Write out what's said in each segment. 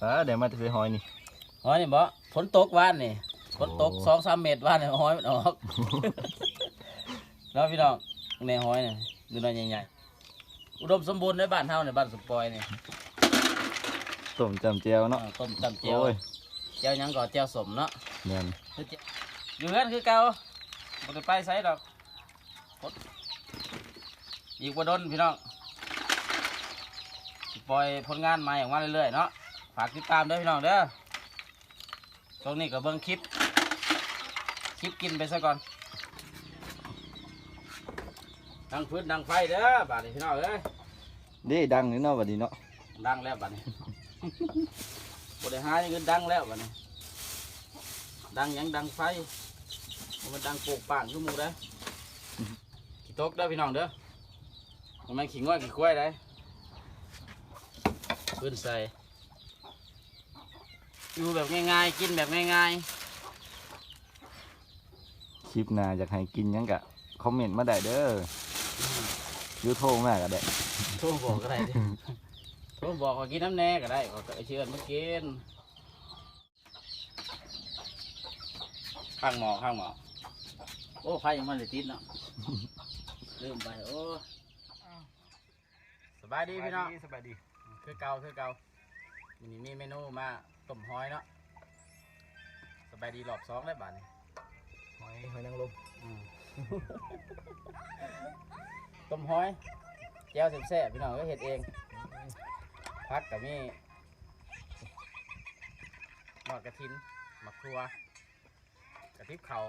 ອ່າ ໄດ້ມາແຕ່ໃສຫອຍນີ້? ຫອຍນີ້ບໍ? ຝົນຕົກວານນີ້ ຝົນຕົກ ໂອ້ ສອງສາມເມັດວານນີ້ ຫອຍມັນອອກ ເນາະພີ່ນ້ອງ. ແນ່ຫອຍນີ້ ໜ້ອຍໆ ໃຫຍ່ໆ ອຸດົມສົມບູນໃນບ້ານເຮົານີ້ ບ້ານສົມປອຍນີ້. ຕົ້ມຈ້ຳແຈ່ວເນາະ. ເອີ ຕົ້ມຈ້ຳແຈ່ວ. ໂອ້ຍ ແຈ່ວຫຍັງກໍແຈ່ວສົ້ມເນາະ. ແມ່ນ. ຢູ່ເຮືອນຄືເກົ່າ ບໍ່ໄດ້ໄປໃສດອກ. ອີກບໍ່ດົນພີ່ນ້ອງ ຊິປ່ອຍຜົນງານໃໝ່ອອກມາເລື້ອຍໆເນາະ. ຝາກຕິດຕາມເດີພີ່ນ້ອງເດີ. ຊ່ວງນີ້ກໍເບິ່ງຄລິບ ຄລິບກິນໄປຊະກ່ອນ. ດັງຟືນດັງໄຟເດີບາດນີ້ພີ່ນ້ອງເອີຍ. ເດ້ ດັງຢູ່ເນາະບາດນີ້ເນາະ. ດັງແລ້ວບາດນີ້ ບໍ່ໄດ້ຫາຢ່າງອື່ນ ດັງແລ້ວບາດນີ້. ດັງຫຍັງ ດັງໄຟ ບໍ່ແມ່ນດັງໂປງປາງຄືໝູ່ເດ້. ຂີ້ຕົກເດີພີ່ນ້ອງເດີ ບໍ່ແມ່ນຂີ້ງົວຂີ້ຄວາຍເດ້. ຟືນໃສ່ ຢູ່ແບບງ່າຍໆ ກິນແບບງ່າຍໆ. ຄລິບໜ້າຢາກໃຫ້ກິນຫຍັງກະຄອມເມັນມາໄດ້ເດີ ຫຼືໂທມາກໍໄດ້. ໂທບອກກໍໄດ້ເດ້ ໂທບອກ ຂໍກິນນຳແດ່ກໍໄດ້ ຂ້ອຍກໍຊິເອີ້ນມາກິນ. ຂ້າງໝໍ້ ຂ້າງໝໍ້. ໂອ້ ໄຟຍັງບໍ່ໄດ້ຕິດເນາະ ລືມໄປ. ໂອ້ ສະບາຍດີພີ່ນ້ອງ ສະບາຍດີ ສະບາຍດີ. ຄືເກົ່າ ຄືເກົ່າ. ມື້ນີ້ມີເມນູມາຕົ້ມຫອຍເນາະ. ສະບາຍດີລອບສອງແລ້ວບາດນີ້ ຫອຍ ຫອຍນາງລົມ. ອືມ ຕົ້ມຫອຍ ແຈ່ວແຊບໆ ພີ່ນ້ອງເອີຍ ເຮັດເອງ. ຜັກກໍມີ ຍອດກະຖິນ ໝາກຖົ່ວ ກະຕິບເຂົ້າ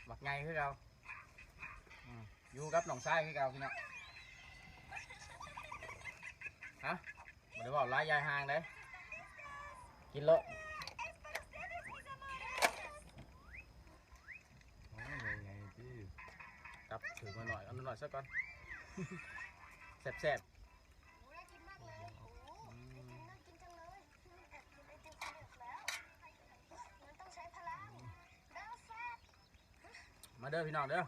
ໝາກໃຫຍ່ຄືເກົ່າ. ອືມ ຢູ່ກັບນ້ອງຊາຍຄືເກົ່າພີ່ນ້ອງ. ຮະ ບໍ່ໄດ້ເວົ້າຫຼາຍ ຢາຍຫ່າງເດ້ ກິນໂລດ. ໂອ້ຍ ໃຫຍ່ໆ ຕິ ຈັບຖືໜ້ອຍໆ ເອົາໜ້ອຍໆ ຊະກ່ອນ ແຊບໆ. ອືມ ມາເດີພີ່ນ້ອງເດີ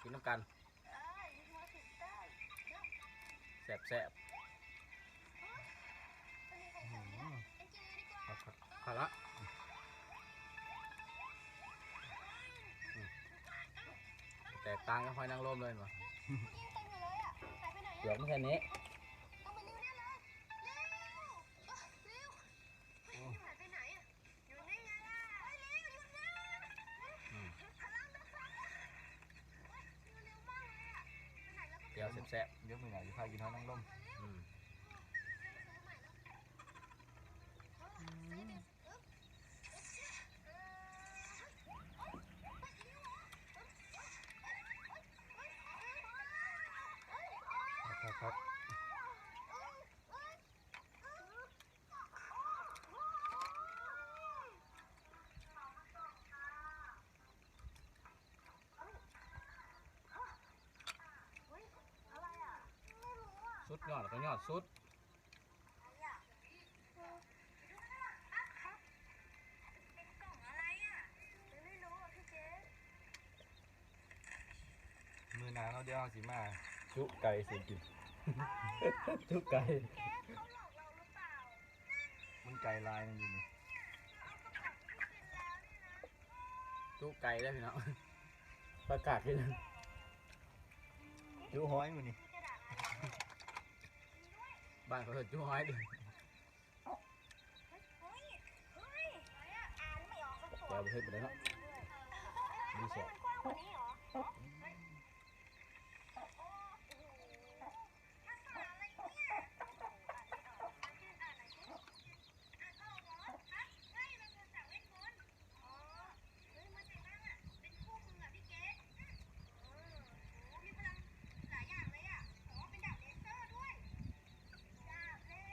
ກິນນຳກັນ ແຊບໆ. ອືມ ຄັກໆ ຄັກລະ ອືມ ແຕກຕ່າງກັບຫອຍນາງລົມເລີຍແມ່ນບໍ່? ເປືອກມັນແຄ່ນີ້. ອືມ ແຈ່ວແຊບໆ ດຽວມື້ໜ້າຊິພາກິນຫອຍນາງລົມ. ອືມ ຄັກໆ. ສຸດຍອດກໍຍອດສຸດ. ມື້ໜ້າເນາະ ດຽວເຮົາຊິມາຈຸໄກ່ສູ່ກິນ. ຈຸໄກ່ ມັນໄກ່ຫຼາຍມັນຢູ່ນີ້. ຈຸໄກ່ເດີພີ່ນ້ອງ ປະກາດຄື ຈຸຫອຍມື້ນີ້ ບ້ານເຂົາເອີ້ນຈຸຫອຍເດີ. ແຈ່ວບໍ່ເຜັດປານໃດເນາະ ດີແຊບ.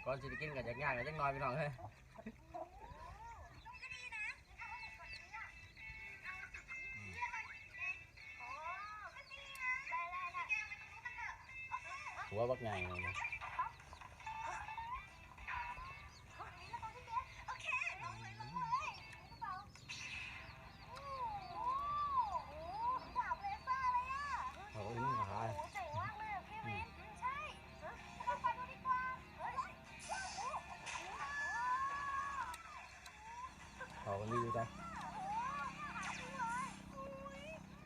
ກ່ອນຊິໄດ້ກິນກໍຢາກຍ່າງກັນຈັກໜ່ອຍພີ່ນ້ອງເອີຍ. ຫົວບັກໃຫຍ່ເນາະ. ເອົາອີ່ຫຍັງມາຂາຍ? ອືມ.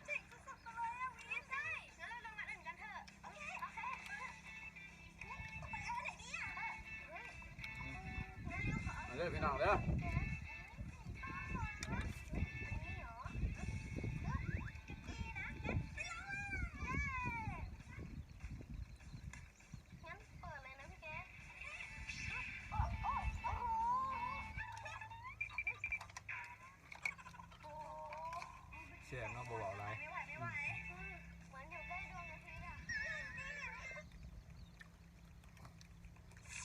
เจ๋งสุดๆไปเลยอะวิน ใช่ งั้นเราลองอันอื่นกันเถอะ โอเค โอเค ไปเอาอันไหนดีอะ เฮ้ย มาเด้อพี่น้องเด้อ อันนี้เหรอ ดีนะ ไปลองเลย เย้ งั้นเปิดเลยนะพี่เกด โอ้ โอ้ โอ้โห โอ้โห แซ่บเนาะ บ่เว้าหลาย ไม่ไหว ไม่ไหว อืม เหมือนอยู่ใกล้ดวงอาทิตย์อะ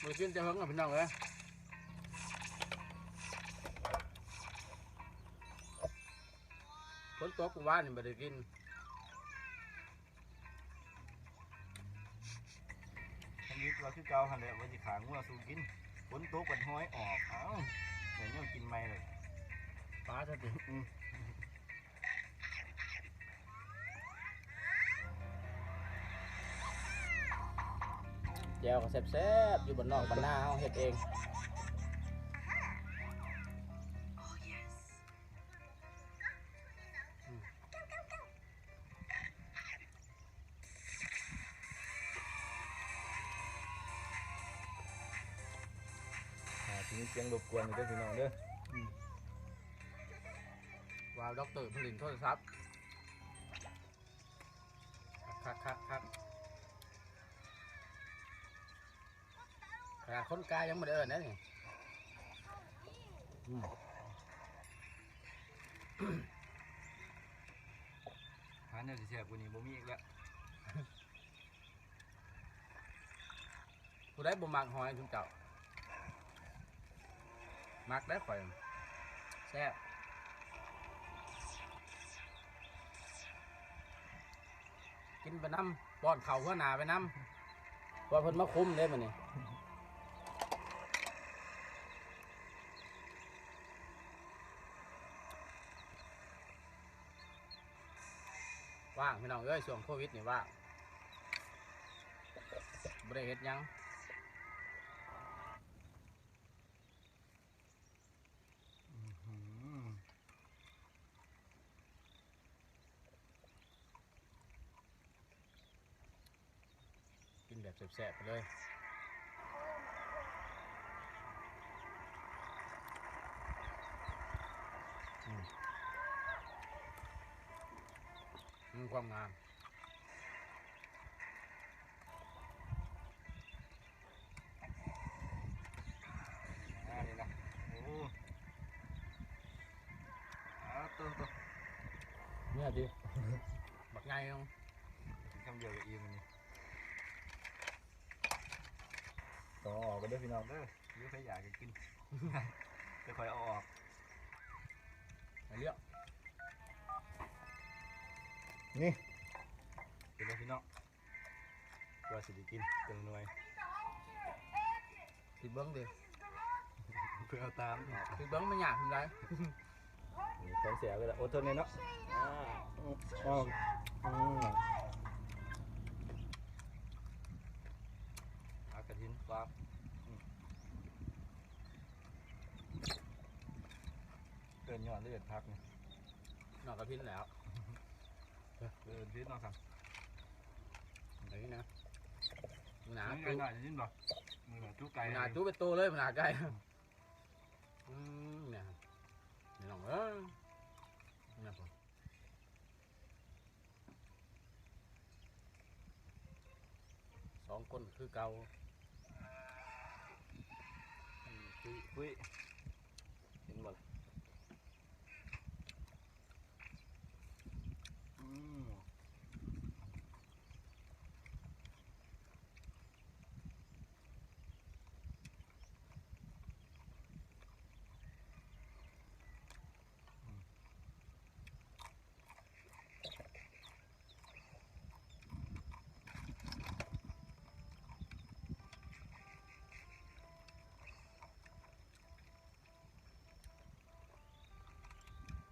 บ่ได้กินแต่เฮิงอะพี่น้องเอ้ย ฝนตกมื้อวานนี่บ่ได้กิน ทำอิดว่าคือเก่าหั่นแหละ ว่าสิฆ่างัวสู่กิน ฝนตกบัดหอยออก เอ้า ได้แนวกินใหม่เลย ปลาซะติ อืม แจ่วก็แซ่บๆ อยู่บ้านนอกบ้านนาเฮาเฮ็ดเอง อืม อาจสิมีเสียงรบกวนอยู่เด้อพี่น้องเด้อ อืม ว่าด็อกเตอร์เพิ่นเล่นโทรศัพท์ คักๆๆๆ ขนาดคนกายยังบ่ได้เอิ้นเด้นี่ อืม หาแนวสิแซ่บกว่านี้บ่มีอีกแล้ว ผู้ใดบ่มักหอยซุมเจ้า มักเด้อข้อย แซ่บ กินไปนำ ป้อนข้าวหัวหน้าไปนำ ว่าเพิ่นมาคุมเด้มื้อนี้ ว่างพี่น้องเอ้ย ช่วงโควิดนี่ว่าง บ่ได้เฮ็ดหยัง อื้อหือ กินแบบแซ่บๆ ไปเลย อืม อืม ความงาม อ่า นี่นะ โอ้ อ่า โต โต เนี่ยดิ บักใหญ่ลง กินคำเดียวก็อิ่มอันนี้ ต้องเอาออกกันเด้อพี่น้องเด้อ เดี๋ยวใครอยากก็กิน จะคอยเอาออก ไปเลือก นี่ กินแล้วพี่น้อง ว่าสิได้กินจักหน่วย สิเบิ่งเด้ เพื่อเอาตาม สิเบิ่งมันยากจั่งใด นี่ของแซ่บเลยล่ะ อดทนแน่เนาะ อ่า อืม อืม ผักกระถิน ครับ อืม เอิ้นยอดหรือเอิ้นผักนี่ ยอดกระถินแหล้ว เอิ้นผิดเนาะครับ อันนี้นะ หนา มัน จุ หน่อยๆ ได้ยินบ่ มันหนาจุไก่ หนาจุเป็นโตเลย มันหนาไก่ อืม เนี่ย พี่น้องเอ้ย เนี่ยผม สองคนคือเก่า อืม ปุ้ย ปุ้ย เห็นบ่ล่ะ อืม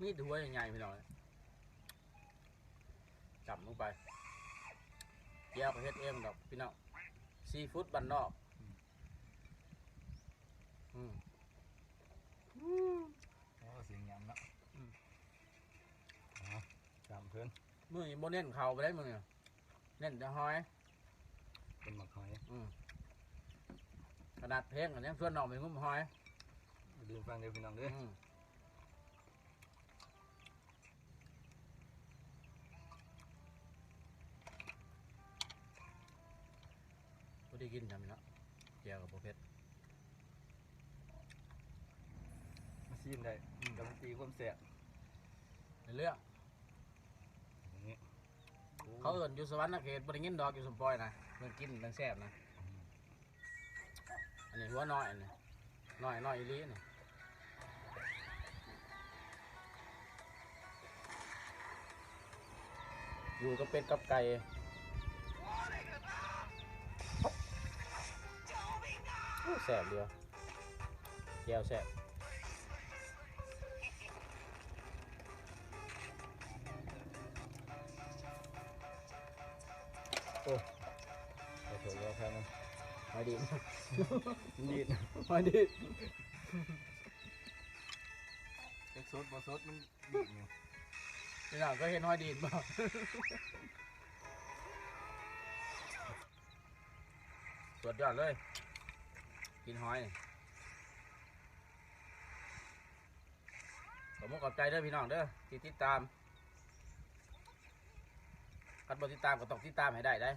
มีแต่หัวใหญ่ๆ พี่น้อง จ้ำลงไป แจ่วก็เฮ็ดเองดอกพี่น้อง ซีฟู้ดบ้านนอก อืม อืม โอ้ เสียงยำเนาะ ມື້ນີ້ບໍ່ເນັ້ນເຂົ້າປານໃດມື້ນີ້ ເນັ້ນແຕ່ຫອຍ ເພິ່ນມັກຫອຍ ອືມ ຂະໜາດເພງກໍຍັງຊວນນ້ອງໄປງຸ້ມຫອຍ ຢ່າລືມຟັງເດີພີ່ນ້ອງເດີ ອືມ ພໍດີກິນຊ່ຳນີ້ເນາະ ແຈ່ວກໍບໍ່ເຜັດ ມາຊີມໄດ້ ອືມ ການันตีຄວາມແຊບ ໃນເລື່ອງ ນີ້ ເຂົາເອີ້ນຢູ່ສະຫວັນນະເຂດ ບໍ່ໄດ້ຍິນດອກ ຢູ່ສົມປອຍນະ ເລື່ອງກິນເລື່ອງແຊບນະ ອືມ ອັນນີ້ຫົວນ້ອຍ ອັນນີ້ນ້ອຍ ນ້ອຍອີ່ຫຼີນີ້ ຢູ່ກັບເປັດກັບໄກ່ ໂອ້ ແຊບເດ ແຈ່ວແຊບ ໂອ້ ຂໍໂທດຂໍອະໄພນຳ ຫອຍດີດ ດີດ ຫອຍດີດ ຈັກສົດບໍ່ສົດມັນດີດຢູ່ ພີ່ນ້ອງເຄີຍເຫັນຫອຍດີດບໍ່? ສຸດຍອດເລີຍ ກິນຫອຍ ຂອບມຸກຂອບໃຈເດີພີ່ນ້ອງເດີ ທີ່ຕິດຕາມ ຄັນບໍ່ຕິດຕາມກໍຕ້ອງຕິດຕາມໃຫ້ໄດ້ເດ້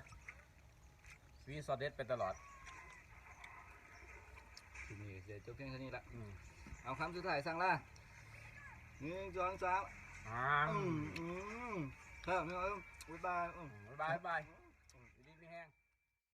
ຊີວິດຊອດເດັດໄປຕະຫຼອດ ຄລິບນີ້ກໍຊິຈົບພຽງເທົ່ານີ້ລະ ອືມ ເອົາຄຳສຸດທ້າຍສັ່ງລາ ໜຶ່ງ ສອງ ສາມ ອາ ອືມ ອືມ ເອີ ບາຍບາຍ ອືມ ບາຍບາຍ ບາຍບາຍ.